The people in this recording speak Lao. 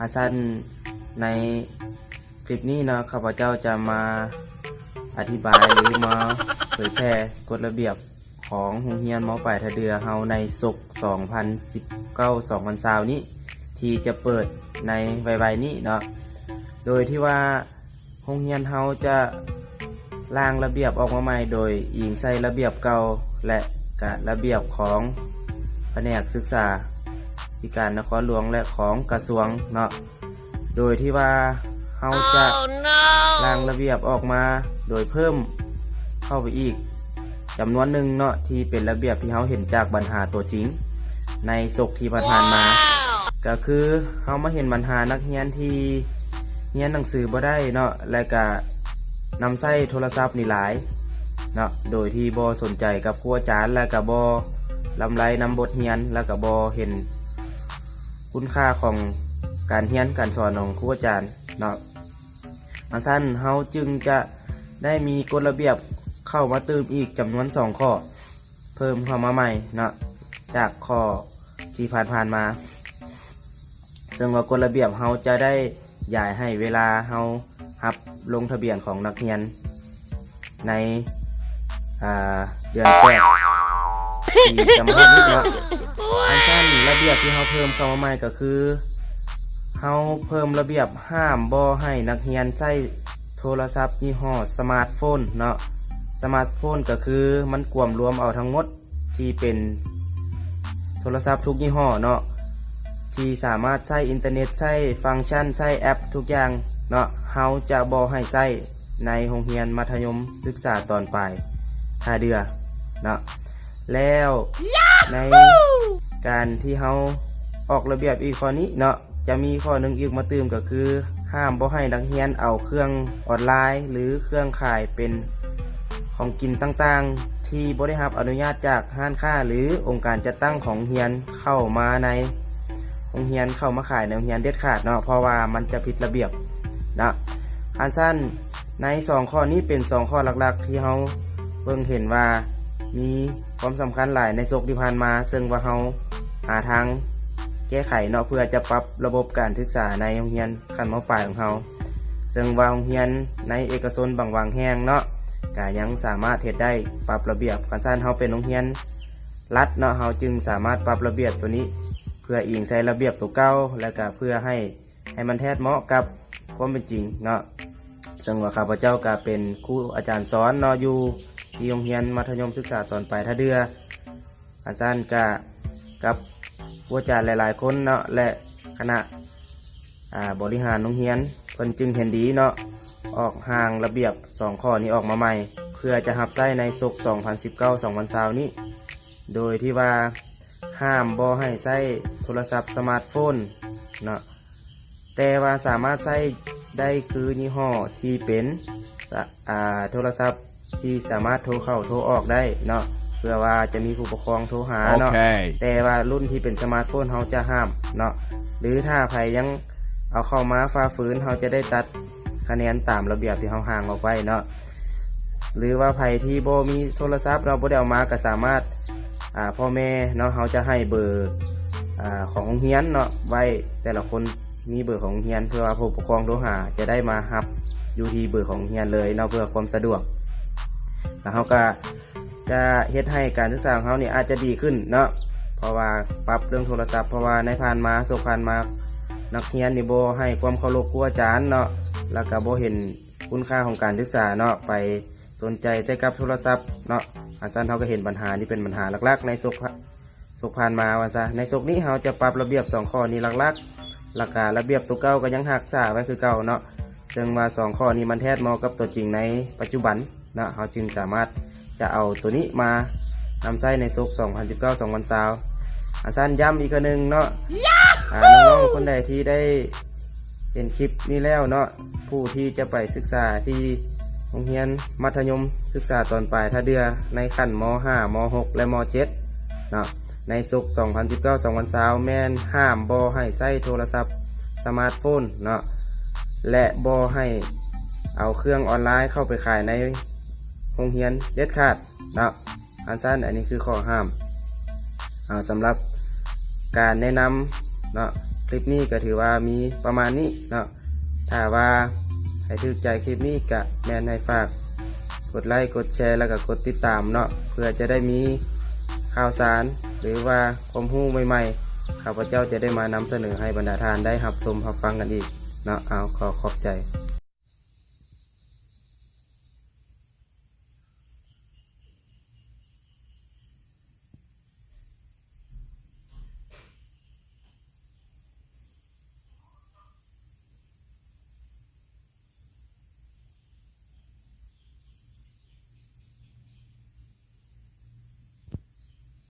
ອາຊັ້ນ ໃນຄລິບນີ້ເນາະ ຂ້າພະເຈົ້າຈະມາອະທິບາຍ ຫຼື ມາເຜີຍແຜ່ກົດລະບຽບຂອງໂຮງຮຽນ ມ.ປາຍທ່າເດື່ອເຮົາ ໃນສົກສອງພັນສິບເກົ້າ ສອງພັນຊາວນີ້ ທີ່ຈະເປີດໃນໄວໆນີ້ເນາະ ໂດຍທີ່ວ່າ ໂຮງຮຽນເຮົາຈະລ້າງລະບຽບອອກມາໃໝ່ ໂດຍອີງໃສ່ລະບຽບເກົ່າ ແລະ ກະລະບຽບຂອງພະແນກສຶກສາທິການນະຄອນຫຼວງ ແລະ ຂອງກະຊວງເນາະ ໂດຍທີ່ວ່າເຮົາຈະລ້າງລະບຽບອອກມາ ໂດຍເພີ່ມເຂົ້າໄປອີກ ຈຳນວນໜຶ່ງເນາະ ທີ່ເປັນລະບຽບທີ່ເຮົາເຫັນຈາກບັນຫາຕົວຈິງໃນສົກທີ່ຜ່ານໆມາ ກໍຄືເຮົາມາເຫັນບັນຫານັກຮຽນທີ່ຮຽນໜັງສືບໍ່ໄດ້ເນາະ ແລະກະນຳໃຊ້ໂທລະສັບນີ້ຫຼາຍເນາະ ໂດຍທີ່ບໍ່ສົນໃຈກັບຄູອາຈານ ແລະກະບໍ່ລຳໄລນຳບົດຮຽນ ແລະກະບໍ່ເຫັນຄຸນຄ່າຂອງການຮຽນການສອນຂອງຄູອາຈານເນາະ. ອັນຊັ້ນເຮົາຈຶ່ງຈະໄດ້ມີກົດລະບຽບເຂົ້າມາຕື່ມອີກຈຳນວນສອງຂໍ້ ເພີ່ມເຂົ້າມາໃໝ່ເນາະ ຈາກຂໍ້ທີ່ຜ່ານໆມາ ເຊິ່ງວ່າກົດລະບຽບເຮົາຈະໄດ້ຢາຍໃຫ້ເວລາເຮົາຮັບລົງທະບຽນຂອງນັກຮຽນໃນ ອ່າ ເດືອນແປດ ທີ່ຈະມາຮອດນີ້ເນາະ. ອັນຊັ້ນລະບຽບທີ່ເຮົາເພີ່ມເຂົ້າມາໃໝ່ກໍຄື ເຮົາເພີ່ມລະບຽບຫ້າມບໍ່ໃຫ້ນັກຮຽນໃຊ້ໂທລະສັບຍີ່ຫໍ້ສະມາດໂຟນເນາະ. ສະມາດໂຟນກໍຄືມັນກວມລວມເອົາທັງໝົດທີ່ເປັນໂທລະສັບທຸກຍີ່ຫໍ້ເນາະ ທີ່ສາມາດໃຊ້ອິນເຕີເນັດ ໃຊ້ຟັງຊັນ ໃຊ້ແອັບທຸກຢ່າງເນາະ ເຮົາຈະບໍ່ໃຫ້ໃຊ້ໃນໂຮງຮຽນມັດທະຍົມສຶກສາຕອນປາຍທ່າເດື່ອເນາະ. ແລ້ວໃນການທີ່ເຮົາອອກລະບຽບອີກຂໍ້ນີ້ເນາະ ຈະມີຂໍ້ໜຶ່ງອີກມາຕື່ມ ກໍຄືຫ້າມບໍ່ໃຫ້ນັກຮຽນເອົາເຄື່ອງອອນລາຍ ຫຼື ເຄື່ອງຂາຍເປັນຂອງກິນຕ່າງໆ ທີ່ບໍ່ໄດ້ຮັບອະນຸຍາດຈາກຮ້ານຄ້າ ຫຼື ອົງການຈັດຕັ້ງຂອງໂຮງຮຽນເຂົ້າມາໃນໂຮງຮຽນ ເຂົ້າມາຂາຍໃນໂຮງຮຽນເດັດຂາດເນາະ ເພາະວ່າມັນຈະຜິດລະບຽບເນາະ. ຄັນຊັ້ນ ໃນສອງຂໍ້ນີ້ເປັນສອງຂໍ້ຫຼັກໆ ທີ່ເຮົາເບິ່ງເຫັນວ່າມີຄວາມສຳຄັນຫຼາຍໃນສົກທີ່ຜ່ານມາ ເຊິ່ງວ່າເຮົາຫາທາງແກ້ໄຂເນາະ ເພື່ອຈະປັບລະບົບການສຶກສາໃນໂຮງຮຽນຂັ້ນ ມ.ປາຍ ຂອງເຮົາ ເຊິ່ງວ່າໂຮງຮຽນໃນເອກະຊົນບາງບາງແຫ່ງເນາະ ກະຍັງສາມາດເຮັດໄດ້ ປັບລະບຽບ. ຄັນຊັ້ນເຮົາເປັນໂຮງຮຽນລັດເນາະ ເຮົາຈຶ່ງສາມາດປັບລະບຽບໂຕນີ້ ເພື່ອອີງໃສ່ລະບຽບໂຕເກົ່າ ແລະກະເພື່ອໃຫ້ ໃຫ້ມັນແທດເໝາະກັບຄວາມເປັນຈິງເນາະ. ເຊິ່ງວ່າຂ້າພະເຈົ້າກະເປັນຄູອາຈານສອນເນາະ ຢູ່ທີ່ໂຮງຮຽນມັດທະຍົມສຶກສາຕອນປາຍທ່າເດື່ອ ອາຈານກະກັບຄູອາຈານຫຼາຍໆຄົນເນາະ ແລະ ຄະນະ ອາ ບໍລິຫານໂຮງຮຽນ ເພິ່ນຈຶ່ງເຫັນດີເນາະ ອອກຮ່າງລະບຽບສອງຂໍ້ນີ້ອອກມາໃໝ່ ເພື່ອຈະຮັບໃຊ້ໃນສົກສອງພັນສິບເກົ້າ ສອງພັນຊາວນີ້ ໂດຍທີ່ວ່າຫ້າມບໍ່ໃຫ້ໃຊ້ໂທລະສັບສະມາດໂຟນເນາະ ແຕ່ວ່າສາມາດໃຊ້ໄດ້ຄືຍີ່ຫໍ້ທີ່ເປັນ ອາ ອ່າ ໂທລະສັບທີ່ສາມາດໂທເຂົ້າໂທອອກໄດ້ເນາະ ເພື່ອວ່າຈະມີຜູ້ປົກຄອງໂທຫາເນາະ ໂອເຄ ແຕ່ວ່າລຸ້ນທີ່ເປັນສະມາດໂຟນເຮົາຈະຫ້າມເນາະ ຫຼື ຖ້າໃຜຍັງເອົາເຂົ້າມາຝ່າຝືນ ເຮົາຈະໄດ້ຕັດຄະແນນຕາມລະບຽບທີ່ເຮົາຮ່າງອອກໄວ້ເນາະ. ຫຼືວ່າໃຜທີ່ບໍ່ມີໂທລະສັບເນາະ ບໍ່ໄດ້ເອົາມາ ກໍສາມາດ ອ່າ ພໍ່ແມ່ເນາະ ເຮົາຈະໃຫ້ເບີ ອ່າ ຂອງໂຮງຮຽນເນາະ ໄວ້ ແຕ່ລະຄົນມີເບີຂອງໂຮງຮຽນ ເພື່ອວ່າຜູ້ປົກຄອງໂທຫາຈະໄດ້ມາຮັບຢູ່ທີ່ເບີຂອງໂຮງຮຽນເລີຍເນາະ ເພື່ອຄວາມສະດວກ ແລ້ວເຮົາກໍຈະເຮັດໃຫ້ການສຶກສາຂອງເຮົານີ້ອາດຈະດີຂຶ້ນເນາະ ເພາະວ່າປັບເລື່ອງໂທລະສັບ ເພາະວ່າໃນຜ່ານມາ ສົກຜ່ານມາ ນັກຮຽນນີ້ບໍ່ໃຫ້ຄວາມເຄົາລົບຄູອາຈານເນາະ ແລ້ວກໍບໍ່ເຫັນ ຄຸນຄ່າຂອງການສຶກສາເນາະ ໄປສົນໃຈແຕ່ກັບໂທລະສັບເນາະ ອັນຊັ້ນເຮົາກໍເຫັນບັນຫານີ້ເປັນບັນຫາຫຼັກໆໃນສົກ ສົກຜ່ານມາວ່າຊະ. ໃນສົກນີ້ເຮົາຈະປັບລະບຽບສອງຂໍ້ນີ້ຫຼັກໆ ແລ້ວກະລະບຽບໂຕເກົ່າກໍຍັງຮັກສາໄວ້ຄືເກົ່າເນາະ ເຊິ່ງວ່າສອງຂໍ້ນີ້ມັນແທດເໝາະກັບຕົວຈິງໃນປັດຈຸບັນເນາະ ເຮົາຈຶ່ງສາມາດຈະເອົາໂຕນີ້ມານຳໃຊ້ໃນສົກສອງພັນສິບເກົ້າ ສອງພັນຊາວ. ອັນຊັ້ນຢ້ຳອີກເທື່ອໜຶ່ງເນາະ ອາ ນ້ອງໆຄົນໃດທີ່ໄດ້ ເຫັນຄລິບນີ້ແລ້ວເນາະ ຜູ້ທີ່ຈະໄປສຶກສາທີ່ໂຮງຮຽນມັດທະຍົມສຶກສາຕອນປາຍທ່າເດື່ອ ໃນຂັ້ນ ມໍຫ້າ ມໍຫົກ ແລະ ມໍເຈັດ ເນາະ ໃນສົກສອງພັນສິບເກົ້າ ສອງພັນຊາວ ແມ່ນຫ້າມບໍ່ໃຫ້ໃຊ້ໂທລະສັບສະມາດໂຟນເນາະ ແລະ ບໍ່ໃຫ້ເອົາເຄື່ອງອອນລາຍເຂົ້າໄປຂາຍໃນໂຮງຮຽນເດັດຂາດເນາະ. ອັນຊັ້ນ ອັນນີ້ຄືຂໍ້ຫ້າມ ເອົາ ສຳລັບການແນະນຳເນາະ ຄ คลิปนี้ก็ถือว่ามีประมาณนี้เนาะ ถ้าว่าให้ถูกใจคลิปนี้ก็แม่นให้ฝากกดไลค์ กดแชร์ แล้วก็กดติดตามเนาะ เพื่อจะได้มีข่าวสาร หรือว่าความรู้ใหม่ๆ ข้าพเจ้าจะได้มานำเสนอให้บรรดาท่านได้รับชมรับฟังกันอีกเนาะ เอา ขอขอบใจ